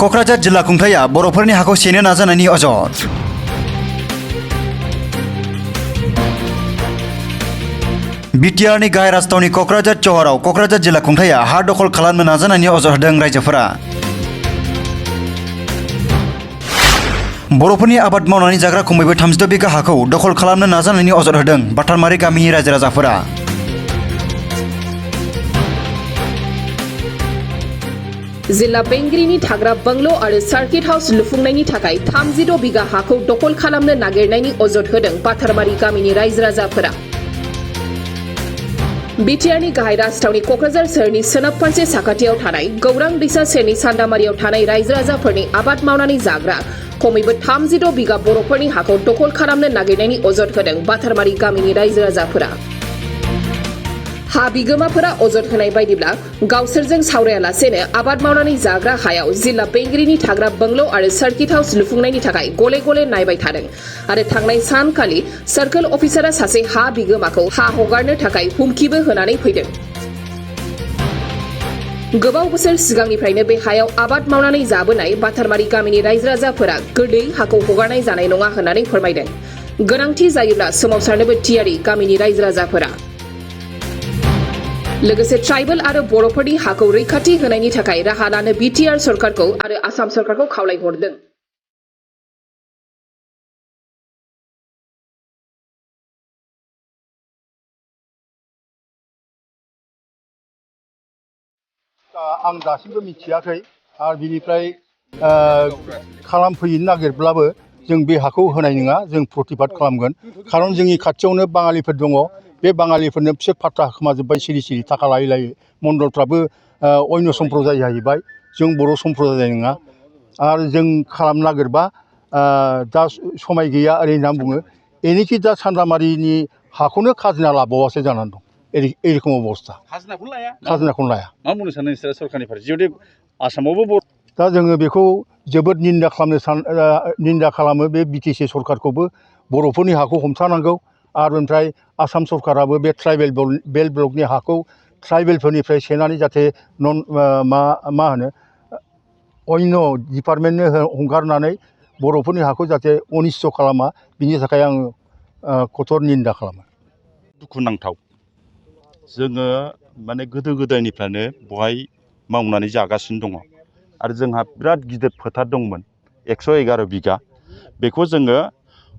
क'क्राझार जिल्ला खुंथाया बर'फोरनि हाखौ सेनो नाजानायनि अजद। बिटिआरनि गाहाय राजथावनि क'क्राझार सहराव क'क्राझार जिल्ला खुंथाया हा दखल खालामनो नाजानायनि अजद होदों रायजोफोरा। बर'फोरनि आबाद मावनानै जाग्रा खमैबो 32 बिघा हाखौ दखल खालामनो नाजानायनि अजद होदों बाथारमारि गामिनि रायजो राजाफोरा। जिल्ला बेंगिरिनि थाग्रा बंगलो आरो सार्किट हाउस लुफुंनायनि थाखाय 36 बिघा हाखौ दखल खालामनो नागिरनायनि अजद होदों बाथारमारि गामिनि रायजो राजाफोरा। बिटिआरनि गाहाय राजथावनि क'क्राझार सोहोरनि सोनाब फारसे साखाथियाव थानाय गौरां दैसा सेरनि सान्दामारियाव थानाय रायजो राजाफोरनि आबाद मावनानै जाग्रा खमैबो 36 बिघा बर'फोरनि हाखौ दखल खालामनो नागिरनायनि अजद होदों बाथारमारि गामिनि रायजो राजाफोरा। हा बिगोमाफोरा अजद होनाय बायदिब्ला गावसोरजों सावरायालासेनो आबाद मावनानै जाग्रा हायाव जिल्ला बेंगिरिनि थाग्रा बंगलो आरो सार्किट हाउस लुफुंनायनि थाखाय गले गले नायबाय थादों आरो थांनाय सानखालि सार्कल अफिसारा सासे हा बिगोमाखौ हा हगारनो थाखाय हुमखिबो होनानै फैदों। गोबाव बोसोर सिगांनिफ्रायनो बे हायाव आबाद मावनानै जाबोनाय बाथारमारि गामिनि रायजो राजाफोरा गोरलै हाखौ हगारनाय जानाय नङा होननानै फोरमायदों। गोनांथि जायोब्ला सोमावसारनोबो थियारि गामिनि रायजो राजाफोरा। लोगोसे ट्राइबेल आरो बर'फोरनि हाखौ रैखाथि होनायनि थाखाय राहा लानो बिटिआर सरकारखौ आरो आसाम सरकारखौ खावलायहरदों। आं दासिमबो मिथियाखै आरो बिनिफ्राय खालामफैनो नागिरब्लाबो जों बे हाखौ होनाय नङा, जों प्रतिबाद खालामगोन। खारन जोंनि खाथियावनो बाङालिफोर दङ, बे बाङालिफोरनो बिसोर फाट्टा खोमाजोब्बाय सिरि सिरि थाखा लायै लायै। मण्डलफ्राबो अन्य सम्प्रदाय जाहैबाय, जों बर' सम्प्रदाय नङा। आरो जों खालामनो नागिरबा दा समाय गैया ओरै होनना बुङो। एनिखि दा सान्दामारिनि हाखौनो खाजोना लाबावासो जानानै दं। एरखम अबस्था। खाजोनाखौनो लाया। मा बुंनो सानो नोंसोरा सरकारनि फारसे जुदि आसामावबो दा जोङो बेखौ जोबोद निन्दा खालामो बे बिटिसि सरकारखौबो। बर'फोरनि हाखौ हमथानांगौ आरो ओमफ्राय आसाम सरकाराबो बे ट्राइबेल बेल्ट ब्लकनि हाखौ ट्राइबेलफोरनिफ्राय सेनानै जाहाथे मा होनो अन्य डिपार्टमेन्टनो हगारनानै बर'फोरनि हाखौ जाहाथे अनिस्थ' खालामा, बिनि थाखाय आं कठोर निन्दा खालामो। दुखुनांथाव। जोङो माने गोदो गोदायनिफ्रायनो बहाय मावनानै जागासिनो दङ आरो जोंहा बिराद गिदिर फोथार दंमोन 111 बिघा। बेखौ जोङो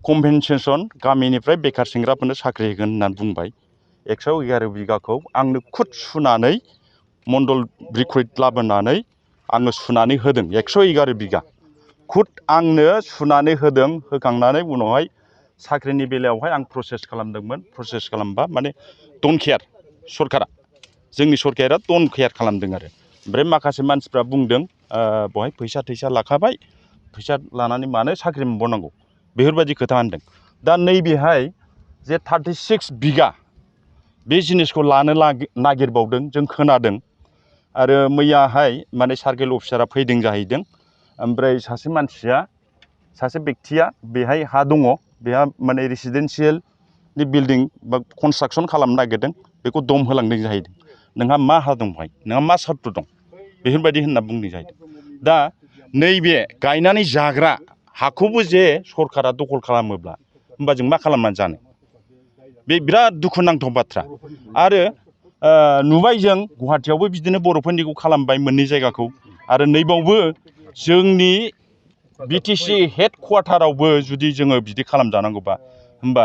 कम्पेनसेसन गामिनिफ्राय बेखार सेंग्राफोरनो साख्रि होगोन होननानै बुंबाय। 111 बिघाखौ आंनो खुद सुनानै मण्डल रिक्रुइट लाबोनानै आङो सुनानै होदों। 111 बिघा खुद आंनो सुनानै होदों। होखांनानै उनावहाय साख्रिनि बेलायावहाय आं प्रसेस खालामदोंमोन। प्रसेस खालामबा माने डन्ट केयार सरकारा, जोंनि सरकारा डन्ट केयार खालामदों आरो। ओमफ्राय माखासे मानसिफ्रा बुंदों बहाय फैसा थैसा लाखाबाय, फैसा लानानै मानो साख्रि मोनबावनांगौ, बेफोरबायदि खोथा होनदों। दा नैबेहाय जे 36 बिघा बे जिनिसखौ लानो नागिरबावदों जों खोनादों। आरो मैयाहाय माने सार्केल अफिसारा फैदों जाहैदों। ओमफ्राय सासे बेक्तिया बेहाय हा दङ, बेहा माने रेसिडेन्सियेलनि बिल्डिं बा कनस्ट्राक्सन खालामनो नागिरदों, बेखौ दम होलांदों जाहैदों। नोंहा मा हा दं बेहाय, नोंहा मा सर्त दं, बेफोरबायदि होनना बुंदों जाहैदों। दा नैबे गायनानै जाग्रा हाखौबो जे सरकारा दखल खालामोब्ला होमबा जों मा खालामनानै जानो, बे बिराद दुखुनांथाव बाथ्रा। आरो नुबाय जों गुवाहाटियावबो बिदिनो बर'फोरनिखौ खालामबाय मोननै जायगाखौ। आरो नैबावबो जोंनि बिटिसि हेडक्वार्टारावबो जुदि जोङो बिदि खालामजानांगौबा, होमबा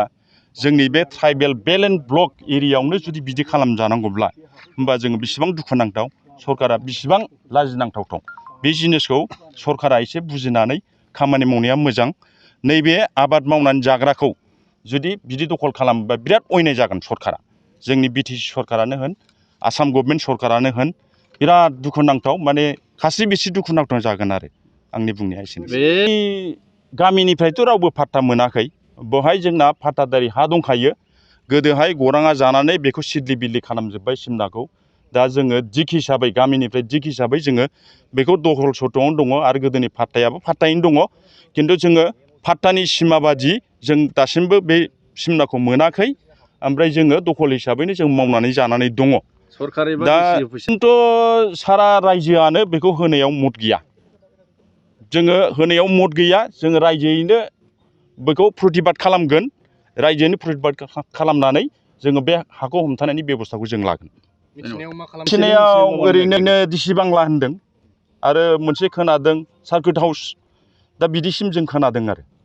जोंनि बे ट्राइबेल बेल्ट एन्ड ब्लक एरियायावनो जुदि बिदि खालामजानांगौब्ला होमबा जोङो बेसेबां दुखुनांथाव, सरकारा बेसेबां लाजिनांथावथाव। बे जिनिसखौ सरकारा एसे बुजिनानै खामानि मावनाया मोजां। नैबे आबाद मावनानै जाग्राखौ जुदि बिदि दखल खालामोबा बिराद अयनाय जागोन सरकारा। जोंनि बिटिसि सरकारानो होन, आसाम गभर्नमेन्ट सरकारानो होन, बिराद दुखुनांथाव, माने खास्रि बिस्रि दुखुनांथाव जागोन आरो आंनि बुंनाया एसेनोसै। बे गामिनिफ्रायथ' रावबो फाट्टा मोनाखै, बेवहाय जोंना फाट्टादारि हा दंखायो। गोदोहाय गौराङा जानानै बेखौ सिदलि बिदलि खालामजोब्बाय सिमनाखौ। दा जोङो दिग हिसाबै, गामिनिफ्राय दिग हिसाबै जोङो बेखौ दखल सथ'आवनो दङ आरो गोदोनि फाट्टायाबो फाट्टायैनो दङ। खिन्थु जोङो फाट्टानि सिमा बादि जों दासिमबो बे सिमनाखौ मोनाखै। ओमफ्राय जोङो दखल हिसाबैनो जों मावनानै जानानै दङ। दा खिन्थु सारा रायजोआनो बेखौ होनायाव मत गैया। जोङो होनायाव मद गैया जोङो रायजोयैनो बेखौ प्रतिबाद खालामगोन रायजोयैनो प्रतिबाद खालामनानै जोङो बे हाखौ हमथानायनि बेब'स्थाखौ जों लागोन मिथिनायाव ओरैनो डिसि बांला होनदों आरो मोनसे खोनादों सार्किट हाउस दा बिदिसिम जों खोनादों आरो